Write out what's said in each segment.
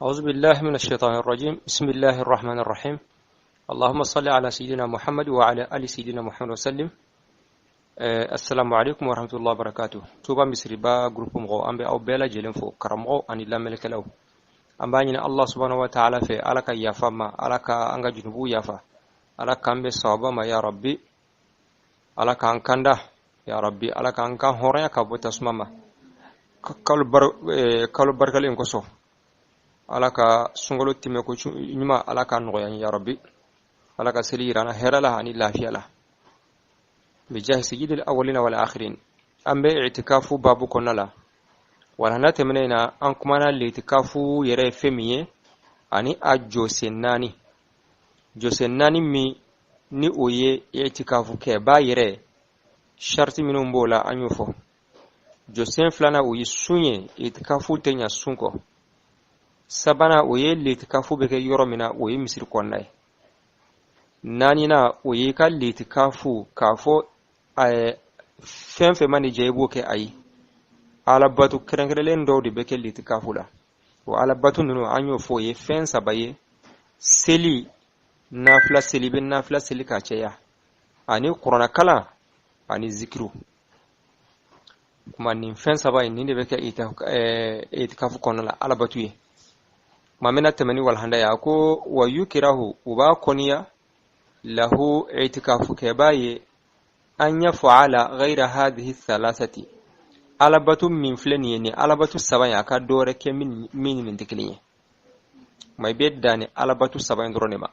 أعوذ بالله من الشيطان الرجيم بسم الله الرحمن الرحيم اللهم صل على سيدنا محمد وعلى آل سيدنا محمد وسلم. السلام عليكم ورحمة الله وبركاته. Touba Misiriba groupe mɔgɔw, an bɛ aw bɛɛ lajɛlen fo, karamɔgɔw ani lamɛnnikɛlaw. An b'a ɲini Allah subhanahu wa ta'ala fɛ, Ala ka yafa ma, Ala ka an ka junubu yafa, Ala k'an bɛ sawaba ma ya Rabbi, Ala k'an kanda ya Rabbi, Ala k'an kan hɔrɔnya ka bɔ tasuma ma kalo barikalen kosɔn. Ala ka sunkalo tɛmɛ ko ɲuman, Ala ka nɔgɔya ya Rabbi, Ala ka seli yira an na hɛrɛ la ani lafiya la, bijahi sayyidil awwalina wal akhirin. An bɛ itikafu babu kɔnɔna la. Walanda tɛmɛnen na, an kumana litikafu yɛrɛ ye fɛn min ye ani a jɔsen naani, jɔsen naani min ni o ye itikafu kɛbaa yɛrɛ sharti minnu b'o la, an y'o fɔ. Jɔsen filanan, o ye sun ye, itikafu tɛ ɲa sun kɔ. Sabanan, o ye litikafu bɛ kɛ yɔrɔ min na, o ye misiri kɔnɔna ye. Naaninan, o ye ka litikafu k'a fɔ fɛn fɛn mana diya i b'o kɛ. Ayi, alabato kɛrɛnkɛrɛnlen dɔw de bɛ kɛ litikafu la. O alabato ninnu, an y'o fɔ, o ye fɛn saba ye: seli, nafila seli, i bɛ nafila seli ka caya, ani kuranɛkalan ani zikiru. Kuma nin fɛn saba in, nin de bɛ kɛ itikafu kɔnɔna la alabatu ye. Kuma bɛna tɛmɛ ni walahanda ye. A ko wa yukirahu, u b'a kɔniya lahu, itikafu kɛbaa ye, an yaf'ala ghayra hadhihi thalathati, alabatu min filɛ nin ye, nin alabatu saba in, a ka dɔ wɛrɛ kɛ min ni nin tɛ kelen ye. Kuma i bɛ dan ni alabatu saba in dɔrɔn de ma,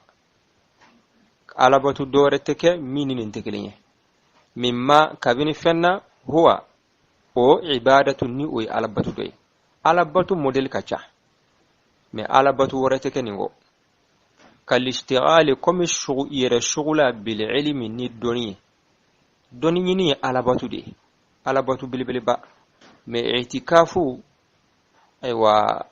alabatu dɔ wɛrɛ tɛ kɛ min ni nin tɛ kelen ye. Mimma, kabini fɛn na, huwa, o ibadatu, ni o ye alabatu dɔ ye. Alabatu modèle ka ca, mais alabatu wɛrɛ tɛ kɛ nin kɔ. Kalishtigali, komi yɛrɛ sugula, bil ilmi, ni dɔnni ye. Dɔnni ɲini ye alabatu de ye, alabatu belebeleba. Mais itikafu, ayiwa,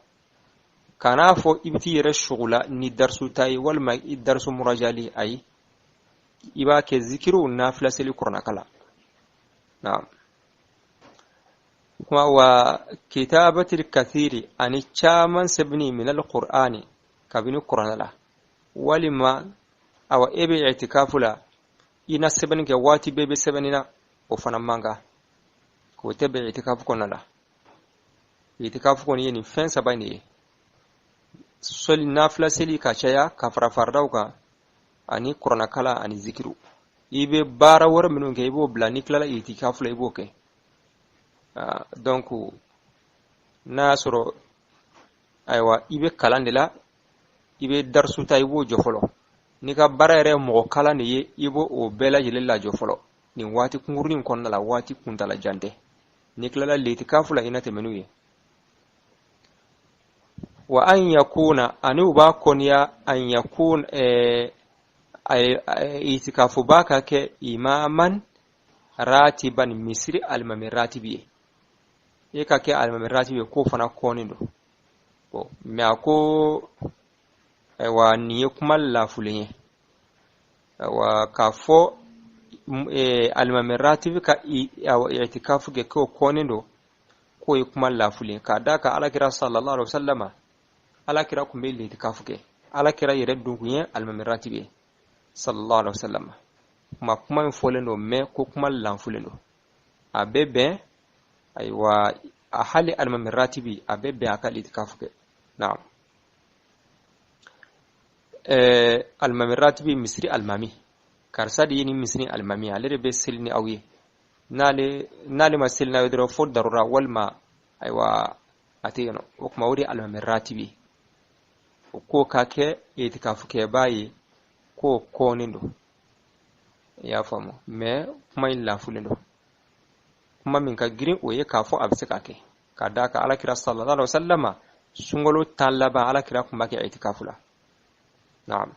kan'a fɔ i bɛ t'i yɛrɛ sugula ni darisu ta ye walima i darisu murajali. Ayi, i b'a kɛ zikiru, nafila seli, kuranɛ naam. Kuma wa kitabatil kathiri, ani caman sɛbɛnni, min alqur'ani, kabini kuranɛ la. Walima awa, e bɛ itikafu la, i na sɛbɛnni kɛ waati bɛɛ, bɛ sɛbɛnni na, o fana man kan, k'o tɛ bɛn itikafu kɔnɔna la. Itikafu kɔni ye nin fɛn saba in de ye: sɔli, nafila seli ka caya ka fara faridaw kan, ani kuranɛkalan ani zikiru. I bɛ baara wɛrɛ minnu kɛ, i b'o bila. N'i tilala itikafu la, i b'o kɛ. Donc n'a y'a sɔrɔ, ayiwa, i bɛ kalan de la, i bɛ darisu ta, i b'o jɔ fɔlɔ. N'i ka baara yɛrɛ ye mɔgɔ kalan de ye, i b'o o bɛɛ lajɛlen lajɔ fɔlɔ nin waati kunkurunin kɔnɔna la, waati kuntala jan tɛ. N'i tilala litikafu la, i na tɛmɛ n'u ye. Wa an yakuna, ani u b'a kɔniya, an yakuna, itikafu b'a ka kɛ imaman ratiban, misiri alimami ratibi ye. E ka kɛ alimami ratibi ye, k'o fana kɔni don. Bon, mais a ko, ayiwa, nin ye kuma lafulen ye. Ayiwa, k'a fɔ alimami ratibi ka itikafu kɛ k'o kɔni don, k'o ye kuma lafulen, k'a d'a kan Alakira sallallahu alaihi wasallama, Alakira tun bɛ litikafu kɛ. Alakira yɛrɛ dun kun ye alimami ratibi ye sallallahu alaihi wasallama. Kuma in fɔlen don, mais ko kuma lanfulen don. A bɛ bɛn, ayiwa, a hali alimami ratibi, a bɛ bɛn a ka litikafu kɛ. Naam, alimami ratibi, misiri alimami, karisa de ye ni misiri alimami, ale de bɛ seli ni aw ye. N'ale ma seli n'aw ye dɔrɔn, fo darura walima, ayiwa, a tɛ yen nɔ. O tuma, o de ye alimami ratibi. O ko ka kɛ itikafu kɛbaa ye, k'o kɔnnen don. I y'a faamu? Mais kuma in lafulen don. Kuma min ka girin, o ye k'a fɔ a bɛ se ka kɛ, ka d'a kan Alakira sallallahu alaihi wasallama, sunkalo 10 laban, Alakira tun b'a kɛ itikafu la. Naam.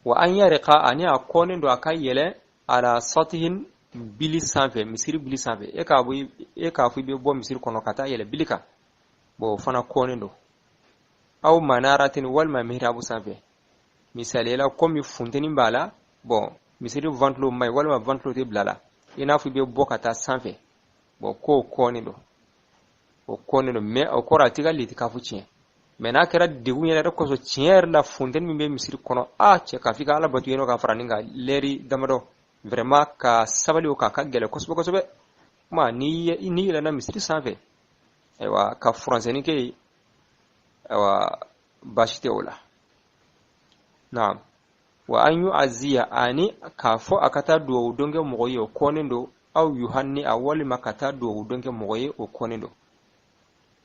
Wa an yarqa, ani a kɔnnen don a ka yɛlɛ, ala satihin, bili sanfɛ, misiri bili sanfɛ. E k'a fɔ i bɛ bɔ misiri kɔnɔ ka taa yɛlɛ bili kan, bon, o fana kɔnnen don. Aw manaratin, walima mihrabu sanfɛ. Misaliyala, komi funteni b'a la, bon, misiri ventilo man ɲi walima ventilo tɛ bila la, i n'a fɔ i bɛ bɔ ka taa sanfɛ, bon, k'o kɔnnen don. O kɔnnen don, mais o kɔrɔ a t'i ka litikafu tiɲɛ. Mais n'a kɛra degun yɛrɛ yɛrɛ kosɔn, tiɲɛ yɛrɛ la, funteni min bɛ misiri kɔnɔ, a cɛ k'a f'i ka Ala bato yen nɔ ka fara nin kan lɛri damadɔ, vraiment ka sabali o kan ka gɛlɛn kosɛbɛ kosɛbɛ. Kuma n'i yɛlɛnna misiri sanfɛ, ayiwa, ka furansɛnni kɛ yen, ayiwa, baasi tɛ o la. Naam. Wa an yu'azziya, ani k'a fɔ a ka taa duwawu don kɛ mɔgɔ ye, o kɔnnen don. Aw yuhanni a, walima ka taa duwawu don kɛ mɔgɔ ye, o kɔnnen don.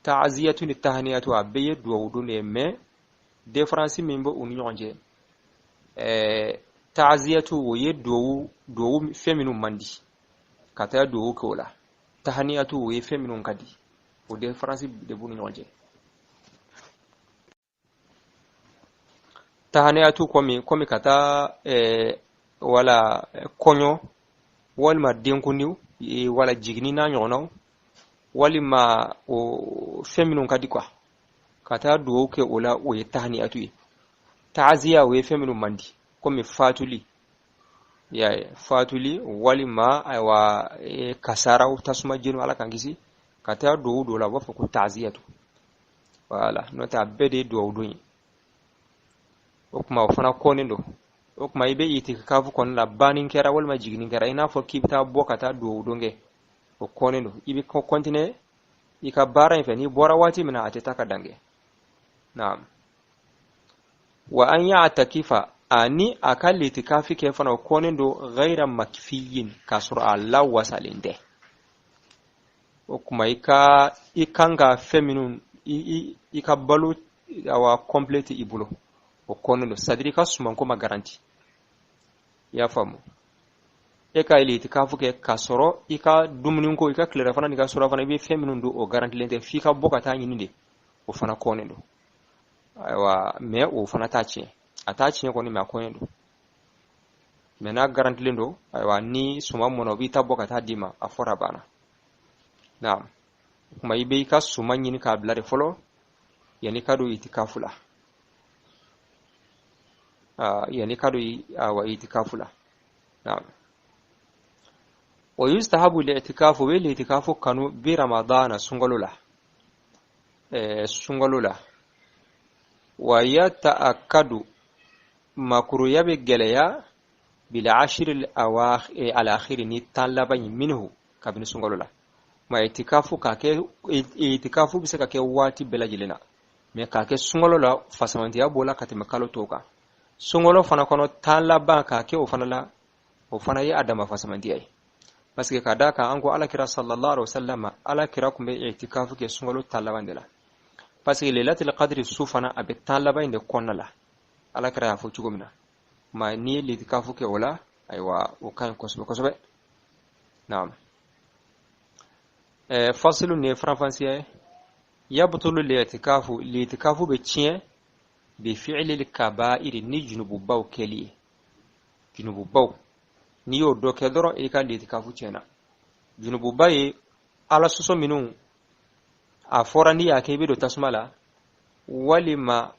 Ta'aziyatu ni tahaniyatu, a bɛɛ ye duwawu don de ye, mais différence min bɛ u ni ɲɔgɔn cɛ, ta'aziyatu o ye duwawu fɛn minnu man di, ka taa duwawu kɛ o la. Tahaniyatu o ye fɛn minnu ka di, o différence de b'u ni ɲɔgɔn cɛ. Tahaniyatu komi ka taa wala kɔɲɔ walima denkundi wala jiginni n'a ɲɔgɔnnaw, walima o fɛn minnu ka di quoi, ka taa duwawu kɛ o la, o ye tahaniyatu ye. Ta'aziya o ye fɛn minnu man di, komi fatuli, y'a ye, fatuli walima ayiwa kasaraw, tasuma jeni, Ala k'an kisi, ka taa duwawu don o la, u b'a fɔ ko ta'aziyatu. Voilà, n'o tɛ a bɛɛ de ye duwawu don ye. O tuma o fana kɔnnen don. O tuma i bɛ itikafu kɔnɔna la, banni kɛra walima jiginni kɛra, i n'a fɔ k'i bɛ taa bɔ ka taa duwawu don kɛ, o kɔnnen don. I bɛ continuer i ka baara in fɛ, n'i bɔra waati min na, a tɛ taa ka dan kɛ. Naam. Wa an ya'takifa, ani a ka litikafi kɛ fana, o kɔnnen don, ghayra makfiyin, k'a sɔrɔ a lawasalen tɛ. O tuma i kan ka fɛn minnu, i ka balo awa complet i bolo, o kɔnnen don. C'est à dire i ka sumanko ma garanti, i y'a faamu. E ka litikafu kɛ k'a sɔrɔ i ka dumuniko, i ka tilelafana n'i ka surafana, i bɛ fɛn minnu dun, o garantilen tɛ, f'i ka bɔ ka taa ɲini de, o fana kɔnnen don. Ayiwa, mais o fana t'a tiɲɛ, a t'a tiɲɛ kɔni, mais a kɔnnen don. Mais n'a garantilen don, ayiwa, ni suman mɔna, o b'i ta bɔ ka taa d'i ma, a fɔra a banna. Naam. O tuma i bɛ i ka suman ɲini k'a bila de fɔlɔ yanni ka don itikafu la. Yanni ka don awa itikafu la. Naam. Wa yustahabu li'tikafu, wa li'tikafu kanu bi ramadana, sunkalo la. Sunkalo la. Wa yata'akkadu, makuruya bɛ gɛlɛya bil ashri al akhir, ni tan laban ye, minhu, kabini sunkalo la. Ma itikafu ka kɛ, itikafu bɛ se ka kɛ waati bɛɛ lajɛlen na, mais k'a kɛ sunkalo la, fasamantiya b'o la ka tɛmɛ kalo tɔw kan. Sunkalo fana kɔnɔ, tan laban k'a kɛ o fana la, o fana ye a dama fasamantiya ye. Parce que ka d'a kan, an ko Alakira sallallahu alaihi wasallam, Alakira tun bɛ itikafu kɛ sunkalo tan laban de la. Parce que lailatul qadri su fana a bɛ tan laban in de kɔnɔna la, Alakira y'a fɔ cogo min na. Ma n'i ye litikafu kɛ o la, ayiwa, o ka ɲi kosɛbɛ kosɛbɛ. Naam. Fasilu nin ye faranfasiya ye. Yabtulu li'tikafu, litikafu bɛ tiɲɛ bi fi'lil kaba'iri, ni junububaw kɛli ye. Junububaw, n'i y'o dɔ kɛ dɔrɔn, i ka litikafu tiɲɛna. Junububa ye Ala sɔsɔ minnu a fɔra n'i y'a kɛ i bɛ don tasuma la, walima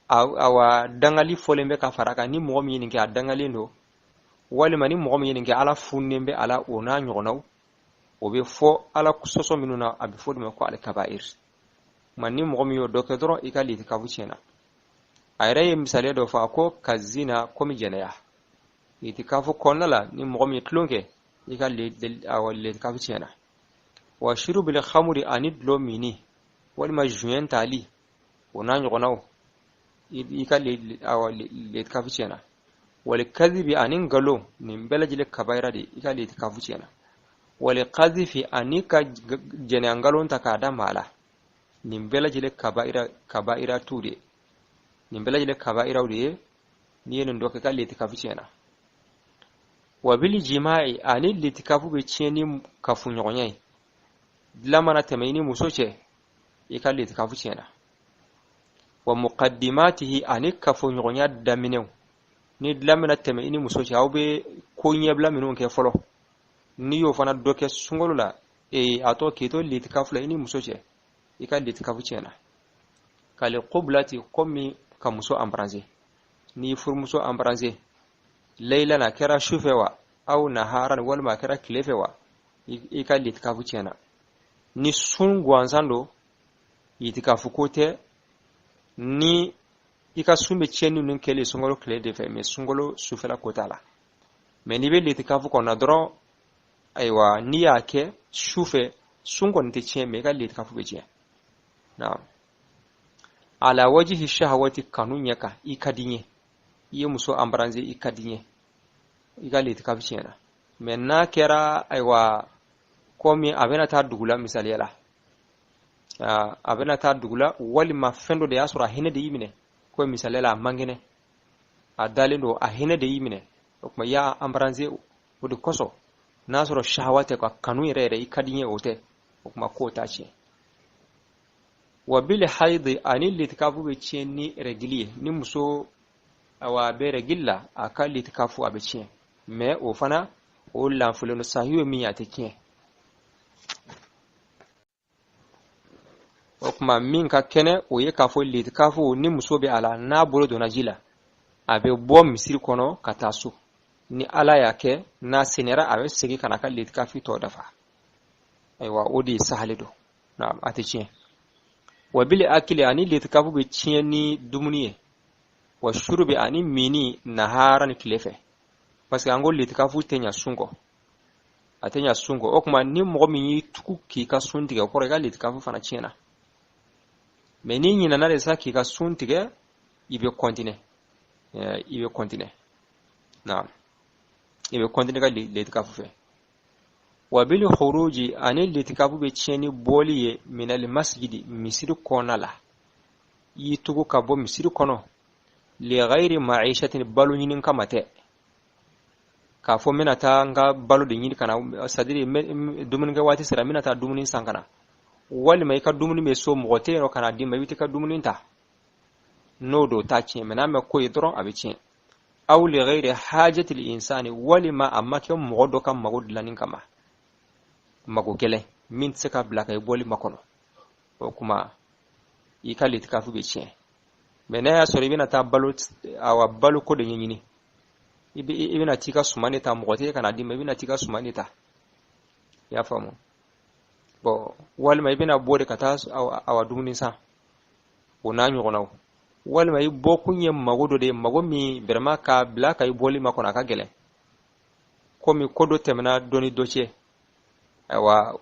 awa dangali fɔlen bɛ ka fara kan, ni mɔgɔ min ye nin kɛ a dangalen don, walima ni mɔgɔ min ye nin kɛ Ala fununen bɛ a la, o n'a ɲɔgɔnnaw, o bɛ fɔ Ala sɔsɔ minnu na, a bɛ fɔ o de ma ko al-kaba'ir. Ma ni mɔgɔ min y'o dɔ kɛ dɔrɔn, i ka litikafu tiɲɛna. A yɛrɛ ye misaliya dɔ fɔ, a ko ka zina, komi jɛnɛya. Itikafu kɔnɔna la, ni mɔgɔ min ye tulon kɛ, i ka litikafu tiɲɛna. Wa shurubul khamri, ani dulɔ minni walima joint tali, o n'a ɲɔgɔnnaw, i ka litikafu tiɲɛna. Wal kadhibi, ani nkalon, nin bɛɛ lajɛlen kabayira de, i ka litikafu tiɲɛna. Wal qadhifi, ani ka jɛnɛya nkalon ta k'a da maa la, nin bɛɛ lajɛlen kabayira tu de, nin bɛɛ lajɛlen kabayiraw de ye. N'i ye nin dɔ kɛ, i ka litikafu tiɲɛna. Wa bil jima'i, ani litikafu bɛ tiɲɛ ni kafoɲɔgɔnya ye. Dilan mana tɛmɛ i ni muso cɛ, i ka litikafu tiɲɛna. Wa muqaddimatihi, ani kafoɲɔgɔnya daminɛw, ni dilan mana tɛmɛ i ni muso cɛ, aw bɛ ko ɲɛbila minnu kɛ fɔlɔ, n'i y'o fana dɔ kɛ sunkalo la, a tɔ k'i to litikafu la i ni muso cɛ, i ka litikafu tiɲɛna. Kal qiblati, komi ka muso embrasser, n'i furumuso embrasser laylan, a kɛra su fɛ wa, aw naharan, walima a kɛra tile fɛ wa, i ka litikafu tiɲɛna. Ni sun gansan don, itikafu ko tɛ, ni i ka sun bɛ tiɲɛ ninnu kɛlen sunkalo tile de fɛ, mais sunkalo sufɛla ko t'a la. Mais n'i bɛ litikafu kɔnɔ dɔrɔn, ayiwa, n'i y'a kɛ su fɛ, sun kɔni tɛ tiɲɛ, mais i ka litikafu bɛ tiɲɛ. Naam. Ala wajihi shahawati, kanu ɲɛ kan, i ka di n ye, i ye muso embrasser, i ka di n ye, i ka litikafu tiɲɛna. Mais n'a kɛra, ayiwa, komi a bɛna taa dugu la, misaliya la, a bɛna taa dugu la, walima fɛn dɔ de y'a sɔrɔ a hinɛ de y'i minɛ, ko misaliya la, a man kɛnɛ, a dalen don, a hinɛ de y'i minɛ, o tuma i y'a embrasser o de kosɔn. N'a sɔrɔ shahawa tɛ, ka kanu yɛrɛ yɛrɛ, i ka di n ye, o tɛ, o tuma k'o t'a tiɲɛ. Wa bil haidi, ani litikafu bɛ tiɲɛ ni rɛgili ye. Ni muso, awa, a bɛ rɛgili la, a ka litikafu a bɛ tiɲɛ, mais o fana o lanfulen don. Sahiyu ye min ye, a tɛ tiɲɛ. O tuma min ka kɛnɛ, o ye k'a fɔ litikafu, ni muso bɛ a la, n'a bolo donna ji la, a bɛ bɔ misiri kɔnɔ ka taa so. Ni Ala y'a kɛ n'a senera, a bɛ segin ka na a ka litikafi tɔ dafa. Ayiwa, o de ye sahale don, a tɛ tiɲɛ. Wa bil akili, ani litikafu bɛ tiɲɛ ni dumuni ye. Wa shurubi, ani mini, nahara, ni tile fɛ, parce que an ko litikafu tɛ ɲa sun kɔ, a tɛ ɲa sun kɔ. O tuma ni mɔgɔ min y'i tugu k'i ka sun tigɛ, o kɔrɔ i ka litikafu fana tiɲɛna. Mais n'i ɲinana de sa k'i ka sun tigɛ, i bɛ continuer, i bɛ continuer, naam, i bɛ continuer ka litikafu fɛ. Wa bil khuruji, ani litikafu bɛ tiɲɛ ni bɔli ye, minal masjidi, misiri kɔnɔna la, i y'i tugu ka bɔ misiri kɔnɔ, li ghayri ma'ishatin, balo ɲini kama tɛ, k'a fɔ n bɛna taa n ka balo de ɲini ka na, c'est à dire dumunikɛ waati sera, n bɛna taa dumuni san ka na, walima i ka dumuni bɛ so, mɔgɔ tɛ yen nɔ ka na d'i ma, i bɛ t'i ka dumuni ta, n'o don t'a tiɲɛ. Mais n'a ma ko ye dɔrɔn, a bɛ tiɲɛ. Aw li ghayri hajatil insani, walima a ma kɛ mɔgɔ dɔ ka mago dilanni kama, mago gɛlɛn min tɛ se ka bila ka i bɔli makɔnɔ, o kuma i ka litikafu bɛ tiɲɛ. Mais n'a y'a sɔrɔ i bɛna taa balo, awa, balo ko de ɲɛɲini, i bɛna t'i ka suman de ta, mɔgɔ tɛ ka na d'i ma, i bɛna t'i ka suman de ta, i y'a faamu? Bon, walima i bɛna bɔ de ka taa, awa, dumuni san, o n'a ɲɔgɔnnaw, walima i bɔkun ye mago dɔ de ye, mago min vraiment k'a bila ka i bɔli makɔnɔ a ka gɛlɛn, komi ko dɔ tɛmɛna dɔ ni dɔ cɛ, ayiwa,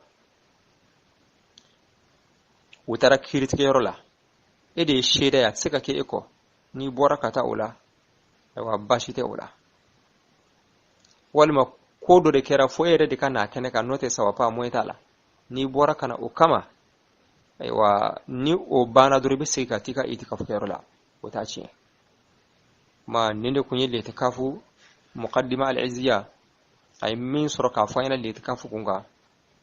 u taara kiiritigɛyɔrɔ la, e de ye seere ye, a tɛ se ka kɛ e kɔ, n'i bɔra ka taa o la, ayiwa, baasi tɛ o la. Walima ko dɔ de kɛra fo e yɛrɛ de ka n'a kɛnɛ kan, n'o tɛ sawapa moyen t'a la, n'i bɔra ka na o kama, ayiwa, ni o banna dɔrɔn, i bɛ segin ka t'i ka itikafu kɛyɔrɔ la, o t'a tiɲɛ. Ma nin de kun ye litikafu muqaddima al-izziya, a ye min sɔrɔ k'a fɔ an ɲɛna litikafu kun kan,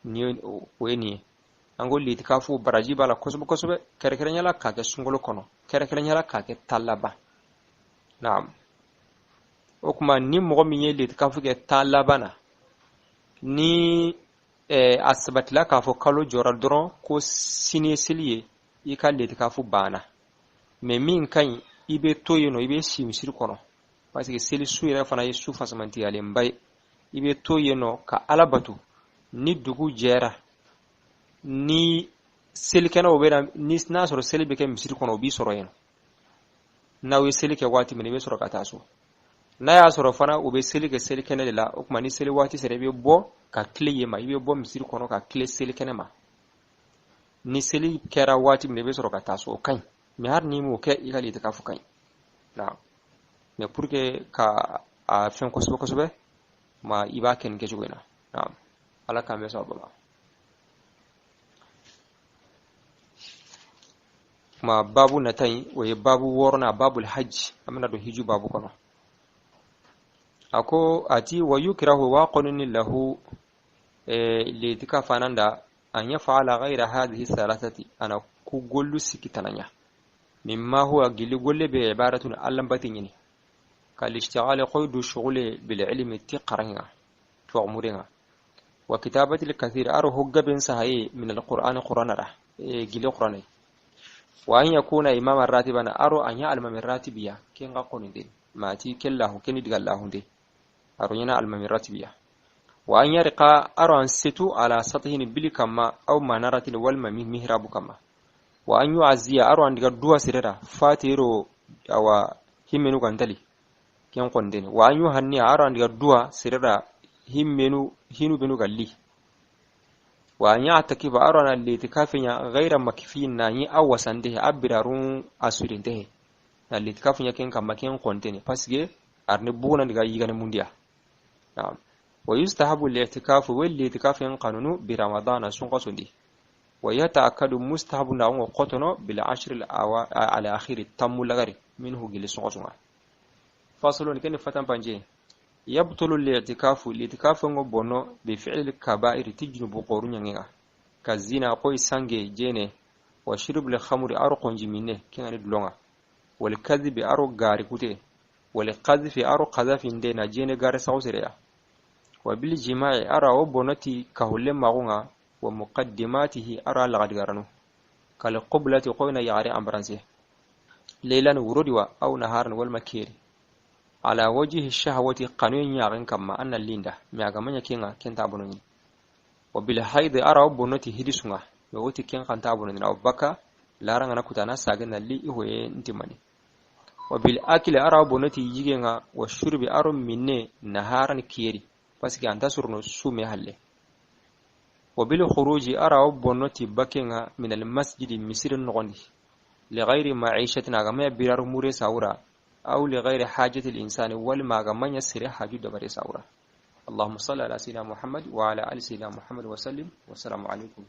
ni o ye nin ye. An ko litikafu baraji b'a la kosɛbɛ kosɛbɛ, kɛrɛnkɛrɛnnenya la k'a kɛ sunkalo kɔnɔ, kɛrɛnkɛrɛnnenya la k'a kɛ 10 laban. Naam. O kuma ni mɔgɔ min ye litikafu kɛ 10 laban na, ni a sabatila k'a fɔ kalo jɔra dɔrɔn ko sini ye seli ye, i ka litikafu banna. Mais min ka ɲi, i bɛ to yen nɔ, i bɛ si misiri kɔnɔ, parce que seli su yɛrɛ fana ye su fasamantiyalenba ye. I bɛ to yen nɔ ka Ala bato. Ni dugu jɛra, ni selikɛnɛw bɛ na, ni n'a sɔrɔ seli bɛ kɛ misiri kɔnɔ, o b'i sɔrɔ yen nɔ. N'aw ye seli kɛ waati min na, i bɛ sɔrɔ ka taa so. N'a y'a sɔrɔ fana u bɛ seli kɛ selikɛnɛ de la, o tuma ni seli waati sera, i bɛ bɔ ka tile yen ma, i bɛ bɔ misiri kɔnɔ ka tile selikɛnɛ ma. Ni seli kɛra waati min na, i bɛ sɔrɔ ka taa so, o ka ɲi. Mais hali n'i m'o kɛ, i ka litikafu ka ɲi. Mais pour que ka a fɛn kosɛbɛ kosɛbɛ ma, i b'a kɛ nin kɛcogo in na. Ala k'an bɛɛ sɔrɔ baba. Kuma babu nata in, o ye babu wɔɔrɔnan, babul hajj. An bɛna don hiju babu kɔnɔ. A ko ati wa yukrahu wa qanuni lahu litika fananda an yaf'ala ghayra hadhihi thalathati, ana ku gollu siki tananya, mimma huwa gili golle be ibaratun allambati ñini kal ishtighali qoydu shughule bil ilmi ti qaranga tuwamurenga wa kitabati al kathir aro hoggaben sahaye min al qur'ani qur'anara gili qur'ani wa an yakuna imama ratibana aro an ya almami ratibiya kenga qoninde mati kellahu keni digallahu de aro ñana almami ratibiya. Wa an yarqa aro an setu ala sathin bili kama aw manaratin walma mihrabu kama. Wa an yu'azziya aro an diga duwa sirera fatiro awa himmenu gantali ken kondeni. Wa an yuhanniya aro an diga duwa sirera himmenu hinu benu galli. Wa an ya'takifa aro an litikafinya ghayra makfiyin na yi awasandehe abirarun asurintehe na litikafinya ken kama ken kondeni parce arni buguna diga yigane mundiya. Na'am. Wa yustahabu al-i'tikafu wal i'tikafu yanqanunu bi ramadana sunqasundi. Wa yata'akkadu mustahabu na ngo qotono bil ashr al akhir tammu lagari minhu gili sunqasunga. Faslun ken fatan panje yabtulu al-i'tikafu al-i'tikafu ngo bono bi fi'l al-kaba'ir tijnubu qorunya ngenga kazina qoy sange jene wa shurb al-khamri arqonji minne kenani dulonga wal kadhibi aro gari kute wal qadhfi aro qadhafi ndena jene gare sawsireya wa bil jima'i ara wo bonoti kahulle magunga wa muqaddimatihi ara lagad garanu kal qiblati qoyna yare ambranse leilan wurodiwa aw naharan wal makiri ala wajhi shahwati qanun yaren kama anna linda mi aga manya kinga kenta bononi wa bil haid ara wo bonoti hidisunga me woti ken kanta bononi aw baka laranga nakutana sagena li ihoye ntimani wa bil akli ara wo bonoti yigenga wa shurbi aro minne naharan kiri parce que anta surno sume halle. Wa bil khuruji ara bonoti bakenga min al masjid misir nogondi li ghairi ma'ishatin aga ma birar mure saura aw li ghairi hajati al insani wal ma ga manya sire haju da bare saura. Allahumma salli ala sayyidina Muhammad wa ala ali sayyidina Muhammad wa sallim. Wa assalamu alaikum.